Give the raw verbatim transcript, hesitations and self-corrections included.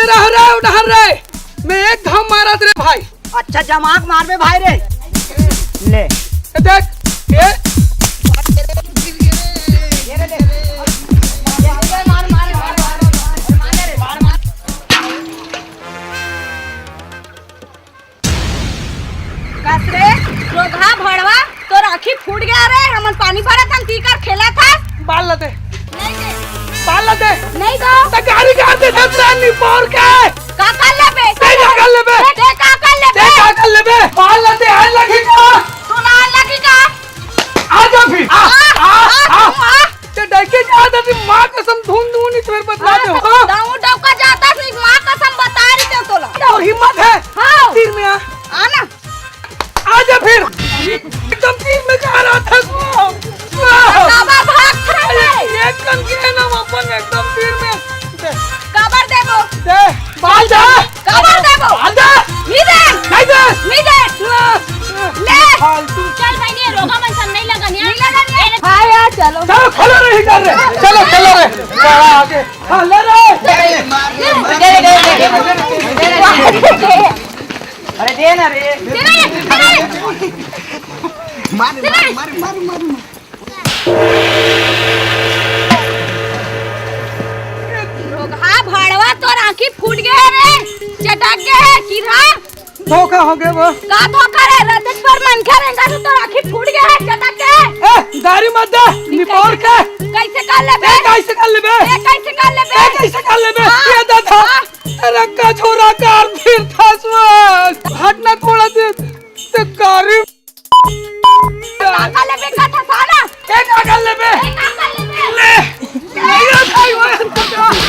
डहर रे, डहर रे, मैं एक घाव मारत रे भाई। अच्छा, जमाक मारबे भाई रे। ले। ए देख, ए। कस रे, रोगहा भड़वा, तोर आँखी फूट गया रे। हमन पानी भरत हन, तीकर खेलत हस। बाल ला दे। नहीं दे। बाल ला दे। नहीं दो। त गाड़ी काट दे, सतरा निपोर के। का कर लेबे? ते का कर लेबे? ते का कर लेबे? ते का कर लेबे? बाल ला दे, आन लगी का? तू ना आन लगी का? आ जा फिर। आ, आ, आ, आ, आ। आ। ते डर के जात हस, माँ कसम धुन धुन इस बार बतला दे। हाँ, दाऊ डौका जात हस, माँ कसम बता रही ते तोला। तोर हिम्मत हे? हाँ। तीर में आ। आ ना। आ जा फिर। एकदम तीर में जा रहा था वो। वाह। बाबा भाग खा ले। एक कन के ना अपन एकदम तीर में। दे। काबर देबो? दे। बाल जा। काबर देबो? बाल जा। नी दे। नहीं दे। नी दे। ले। फालतू। चल भाई, ये रोगा मन सब नहीं लगन यार। नहीं लगन यार। हाँ यार, चलो। चलो, खोलो रे, हीटर रे। चलो, चलो रे। चलो आगे। हाँ, ले रे। दे, दे, दे, दे। अरे दे ना रे। दे ना, दे ना। मार, मार, मार, मार, मार, मार। रोगहा भड़वा, तोर आँखी फूट गे हे रे, चटक गे हे, किरहा। धोखा हो गे वो। का धोखा रे, रतेश पर मनखे रेंगा से तोर आँखी फूट गे हे, चटक गे। ए, दारी मत दे, निपोर के। कैसे कर लेबे? ए, कैसे कर लेबे? ए, कैसे कर लेबे? ए, कैसे कर लेबे? हाँ। ये दादा, हाँ। रक्का छोरा कार फिर था सुन। हट ना थोड़ा देर, ते कारी। काका लेबे का था साला? ए, काका लेबे? ए, काका लेबे? ले, ले, ये खाई हुआ है, काका।